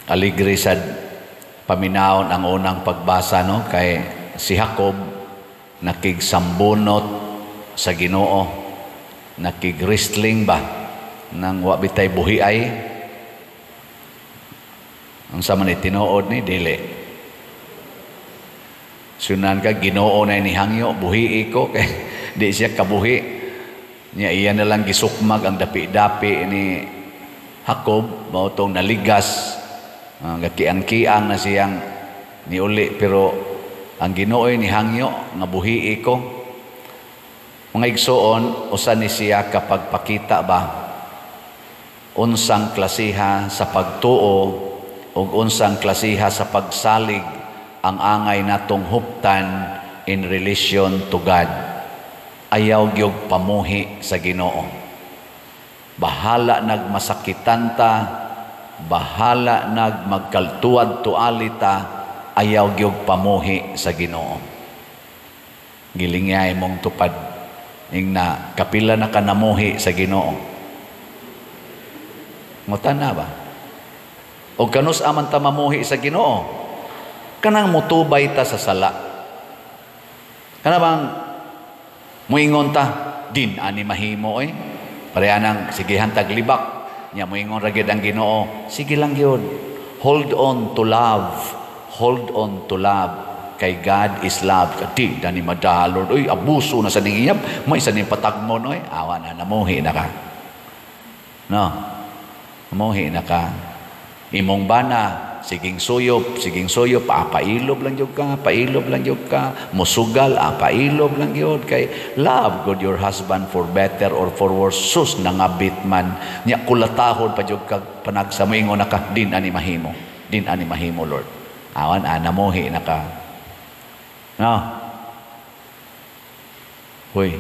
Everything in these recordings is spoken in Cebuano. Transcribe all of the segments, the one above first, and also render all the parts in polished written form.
Aligre sad paminawon ang unang pagbasa, no, kay si Jacob nakigsambunot sa Ginoo, nakig-wrestling ba nang wa bitay buhi ay unsa man tinuod ni dili. Sunan ka Ginoo na nihangyo buhi ko kay di siya kabuhi niya, iya na lang gisukmag ang dapi-dapi ni Jacob mao tong naligas. Gakiang-kiang na siyang niuli, pero ang Ginoo ni hangyo nga buhi ko. Mga igsoon, usa ni siya kapag pakita ba unsang klasiha sa pagtuo ug unsang klasiha sa pagsalig ang angay natong huptan in relation to God. Ayaw gyud pamuhi sa Ginoo. Bahala nagmasakitan ta, bahala nag magkaltuad tuali ta, ayaw gyud pamuhi sa Ginoo. Gilingyay mong tupad ing na kapila na ka namuhi sa Ginoo. Ngutan na ba? O kanus aman ta mamuhi sa Ginoo? Kanang mutubay ta sa sala. Kana bang muingon ta din ani mahimo oy. Pareha nang sigihan taglibak. Nya moingon ra gyud ang Ginoo, sige lang gyud. Hold on to love. Hold on to love. Kay God is love. Di dani madalon. Uy, abuso na sa ning iyab. May sa ning patagmon oy. Awa na, namuhi na ka. No. Namuhi na ka. Imong bana, siging suyop, pailob lang gyud ka, pailob lang gyud ka, musugal, pailob lang gyud kay love God your husband for better or for worse. Sus nangabit man nya kulatahon pa gyud kag panagsamoingon na ka, din ani mahimo, din ani mahimo Lord. Awan namuhi na ka. No. Hoy.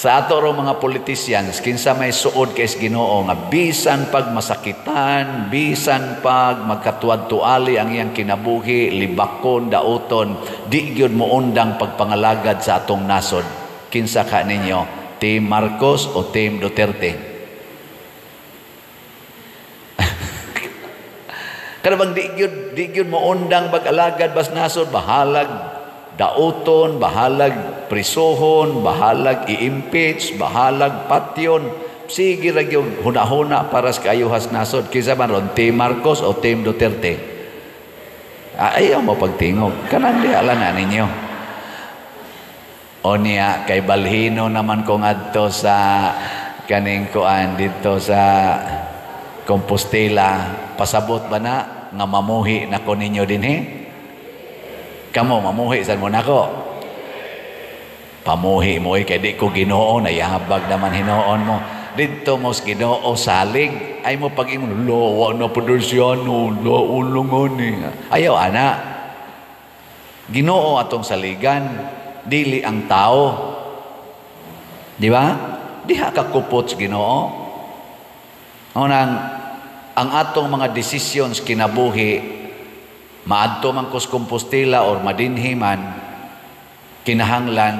Sa ato ro mga politicians, kinsa may suod kay Ginoo nga bisan pag masakitan, bisan pag magkatuad-tuali ang iyang kinabuhi, libakon, dauton, di gyud moundang pagpangalagad sa atong nasod. Kinsa ka ninyo? Team Marcos o Team Duterte? Kada bang di gyud moundang pag-alagad bas nasod, bahalag dauton, bahalag prisohon, bahalag i-impeach, bahalag patyon. Sige ra gyud hunahuna para sa kaayuhas nasod. Kinsa man ron, Team Marcos o Team Duterte? Ayaw mo pagtingog. Kanang diha lang na ninyo. O niya, kay balhino naman ko ngadto sa kaning kuan dito sa Compostela. Pasabot ba na nga mamuhi na ko ninyo dinhi? Kamo mamuhi sad mo nako. Pamuhi mo kay di ko Ginoo, nayahabag naman hinuon mo. Didto mo sa Ginoo salig ay mo pag-ingon lo wa na podersyano, lo ulungon ni. Ayaw ana. Ginoo atong saligan, dili ang tao. Di ba? Diha ka kupot sa Ginoo. Unang ang atong mga decisions kinabuhi maadto man kus Compostela or madinhi man, kinahanglan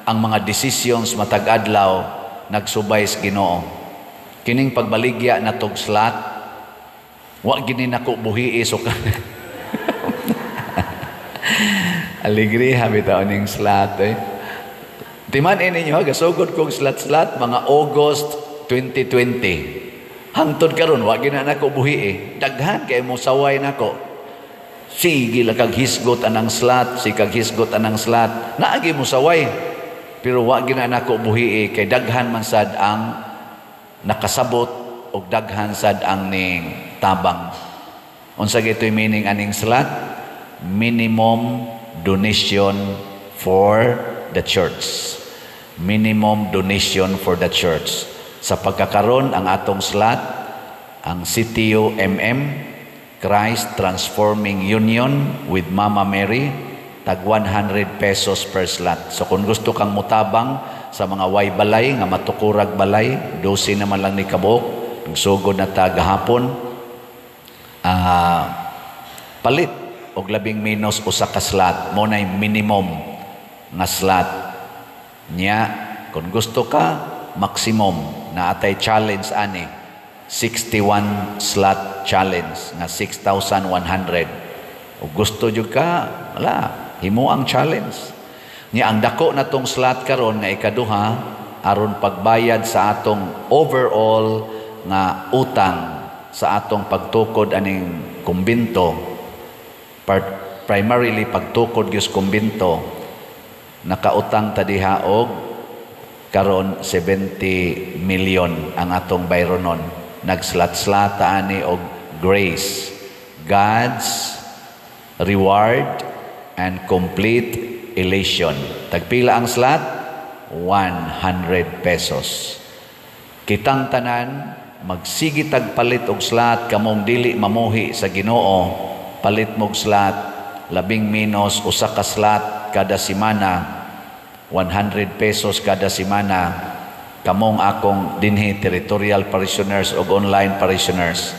ang mga decisions matag adlaw nagsubay sa Ginoo. Kining pagbaligya na tog slot, wa gini nako buhi so ka. Alegria bitaw ning slot eh. Timan ninyo gasugod kog slot-slot mga August 2020. Hangtod karon wa gina nako buhi eh. Daghan kay mo saway nako. Sige lang kag hisgot anang slot, sige kag hisgot anang slot. Naagi mo saway. Pero wa gina nako buhi kay daghan man sad ang nakasabot og daghan sad ang ning tabang. Unsa gitoy meaning aning slot? Minimum donation for the church. Minimum donation for the church. Sa pagkakaron ang atong slot ang CTU MM Christ Transforming Union with Mama Mary, tag 100 pesos per slot. So kung gusto kang mutabang sa mga way balay, nga matukurag balay, 12 naman lang ni kabuok, nagsugod na ta gahapon, palit og labing minus usa ka slot, mo nay minimum nga slot. Nya, kung gusto ka, maximum. Naa tay challenge ani, 61 slot challenge nga 6,100. Ug gusto jud ka, wala, himo ang challenge. Nya ang dako na tong slot karon nga ikaduha aron pagbayad sa atong overall nga utang sa atong pagtukod aning kumbinto, primarily pagtukod gyud kumbinto. Nakautang ta diha og karon 70 million ang atong bayronon. Nagslot-slot ani og grace, God's reward and complete elation. Tagpila ang slot? 100 pesos. Kitang tanan magsigi tag palit og slot. Kamong dili mamuhi sa Ginoo, palit mog slot, labing menos usa ka slot kada semana, 100 pesos kada semana. Kamong akong dinhi territorial parishioners ug online parishioners,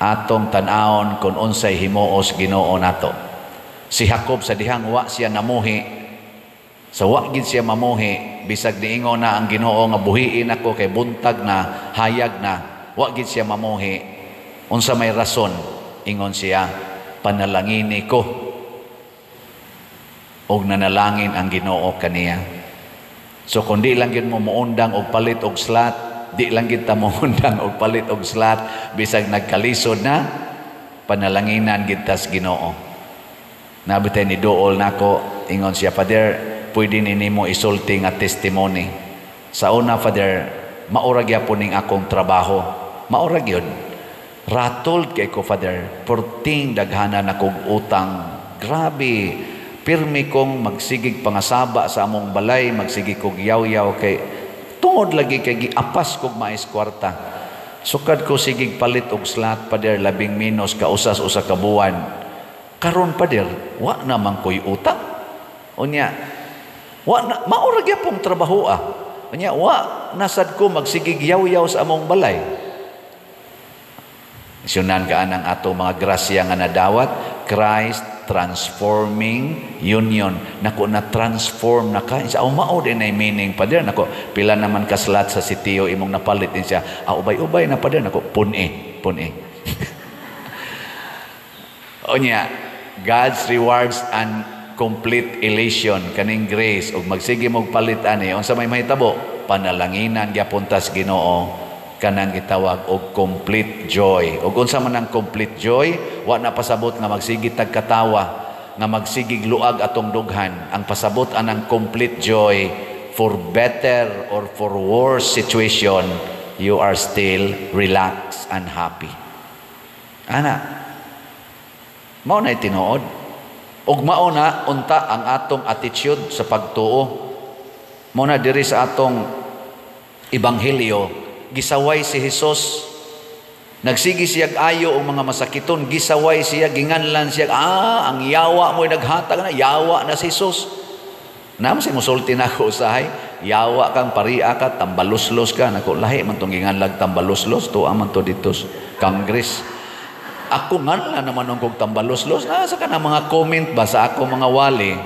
atong tan-awon kung unsay himuos Ginoo nato. Si Jacob, sa dihang wa siya namuhi, sa wa gid siya mamuhi, bisag niingon na ang Ginoo nga buhiin ako kay buntag na, hayag na, wa gid siya mamuhi. Unsa may rason? Ingon siya, "Panalangini ko." Og nanalangin ang Ginoo kaniya. So kung di lang gyud mo muundang og palit og slot, di lang gid ta muundang og palit og slot bisag nagkalisod na, panalanginan gid tas Ginoo. Nabitay ni duol nako, ingon siya, "Father, pwede ni nimo isulti nga testimony. Sa una, Father, maura gyapon ning akong trabaho. Maura gyud. Rattled kay ko, Father. Perting daghanan akong utang. Grabe. Pirmi kong magsigig pangasaba sa among balay, magsigig kog yaw-yaw kay tungod lagi kay giapas kog mais kwarta. Sukad ko sigig palit og slot, Father, labing menos kausas usa ka buwan. Karon, Father, wa naman ko'y utang. Unya, wa na, maura gyapong trabaho ah. Unya, wa nasad ko magsigig yaw-yaw sa among balay." Sunan ka anang ato mga grasya nga nadawat, Christ transforming union. Nako, na transform na ka. Sa mao din ay meaning, Father. Nako, pila naman ka slot sa sitiyo imong napalit din siya? "Ah, ubay-ubay na, Father." Nako, pun-e, pun-e. Unya, God's rewards and complete elation kaning grace, ug magsige mog palit ani, unsa may mahitabo? Panalanginan gyapon tas Ginoo, kanang gitawag og complete joy. Ug unsa man ang complete joy? Wa na pasabot nga magsige tag katawa, nga magsigig luag atong dughan. Ang pasabot anang complete joy, for better or for worse situation, you are still relaxed and happy. Ana mao na tinuod, ug mao na unta ang atong attitude sa pagtuo. Mao na diri sa atong ebanghelyo, gisaway si Hesus. Nagsige siya ayo og mga masakiton, gisaway siya, ginganlan siya, "Ah, ang yawa mo naghatag na, yawa na si Jesus." Namo si musulti na ako usahay, "Yawa kang paria ka, tambaluslos ka." Nako, lahi man tong ginganlag tambaluslos, tuwa man to dito Congress. Ako nga naman nung kog tambaluslos, nasa ka na mga comment ba sa ako mga wali.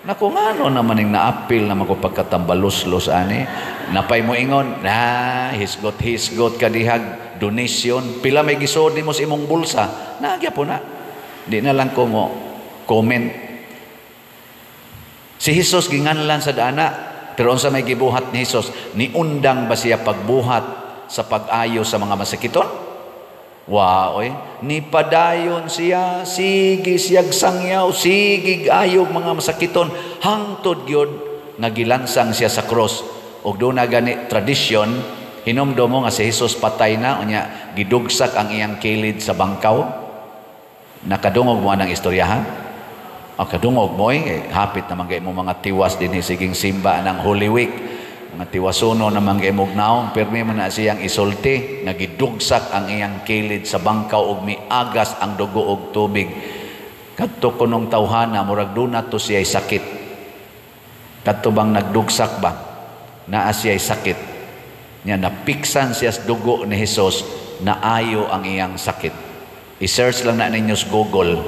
Nako, ngano naman ning naapil naman ko pagkatambaluslos ani. Napay mo ingon, na hisgot hisgot ka dihag donation, pila may gisuod nimo sa imong bulsa. Nagya po na. Di na lang ko mo comment. Si Jesus ginganlan sa dana, pero unsa may gibuhat ni Jesus? Niundang ba siya pagbuhat sa pag-ayo sa mga masakiton? Wa oy, ni padayon siya, sige siyag sangyaw, sige ayog mga masakiton hangtod gyud nga gilansang siya sa cross. Ug doon na gani tradisyon, hinumdum mo nga si Jesus patay na, unya gidugsak ang iyang kilid sa bangkaw. Nakadungog mo anang istorya, ha? O kadungog mo eh, hapit naman kay mo mga tiwas dinhi siging simba ng Holy Week. Mga tiwasuno naman kay mog naong, pirmi man na siyang isulti nga gidugsak ang iyang kilid sa bangkaw ug miagas ang dugo og tubig. Kadto kunong tawhana, murag duna to siya'y sakit. Kadto bang nagdugsak ba? Naa siya'y sakit. Nya napiksan siya sa dugo ni Hesus, naayo ang iyang sakit. I-search lang na ninyo sa Google.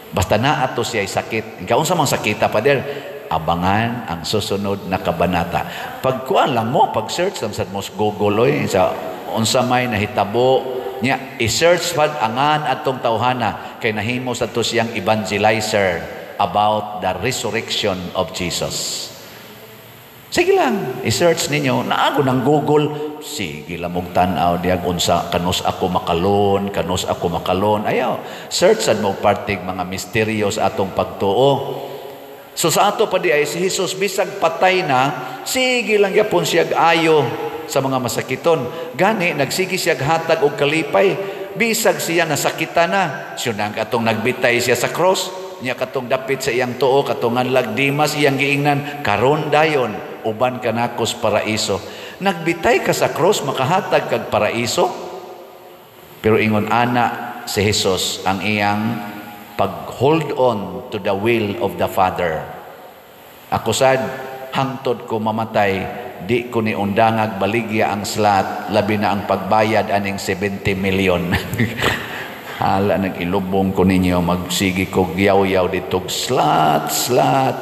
Basta naa to siya'y sakit. Ikaw, unsa mang sakita, Father? Abangan ang susunod na kabanata. Pagkuan lang mo, pag-search lang sa mo Google oy, sa unsa may nahitabo niya, i-search pad angan atong tawhana kay nahimo sa to siyang evangelizer about the resurrection of Jesus. Sige lang, i-search ninyo. Naago ng Google. Sige lang mong tanaw diag unsa kanus ako makalon, kanus ako makalon. Ayaw. Search sad mo partig mga misteryo sa atong pagtuo. So sa ato pa di ay si Jesus bisag patay na, sige lang gyapon siya ayo sa mga masakiton. Gani nagsige siya hatag og kalipay bisag siya nasakitan na. Siya nang katong nagbitay siya sa cross, niya katong dapit sa iyang tuo, katong nganlag Dimas, iyang giingnan, "Karon dayon uban ka nako sa paraiso." Nagbitay ka sa cross, makahatag kag paraiso? Pero ingon ana si Jesus ang iyang pag-hold on to the will of the Father. Ako sad, hangtod ko mamatay, di ko ni undangag baligya ang slot, labi na ang pagbayad aning 70 million. Hala, nag-ilubong ko ninyo, magsigi ko yaw-yaw dito, slot, slot.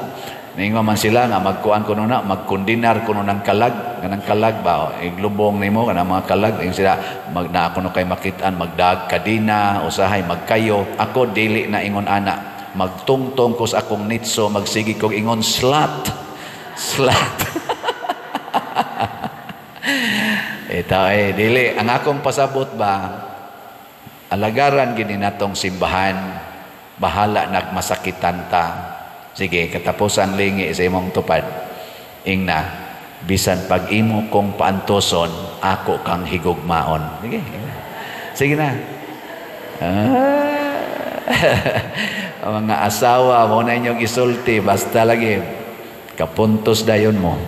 Ningo man sila nga magkuan kuno na, magkundinar kuno ng kalag, kanang kalag ba, iglubong nimo kanang mga kalag, ingon sila mag na kuno kay makitaan magdag kadina, usahay magkayo. Ako dili na ingon ana. Magtungtong ko sa akong nitso, magsigi kog ingon slot. Slot. Ito eh, dili. Ang akong pasabot ba, alagaran gini natong simbahan, bahala nagmasakitan ta. Sige, katapusan lingi sa imong tupad. Ingna, bisan pag imo kong paantoson, ako kang higugmaon. Sige, sige na. Ah. Mga asawa, mo na inyong isulti, basta lagi, kapuntos dayon mo.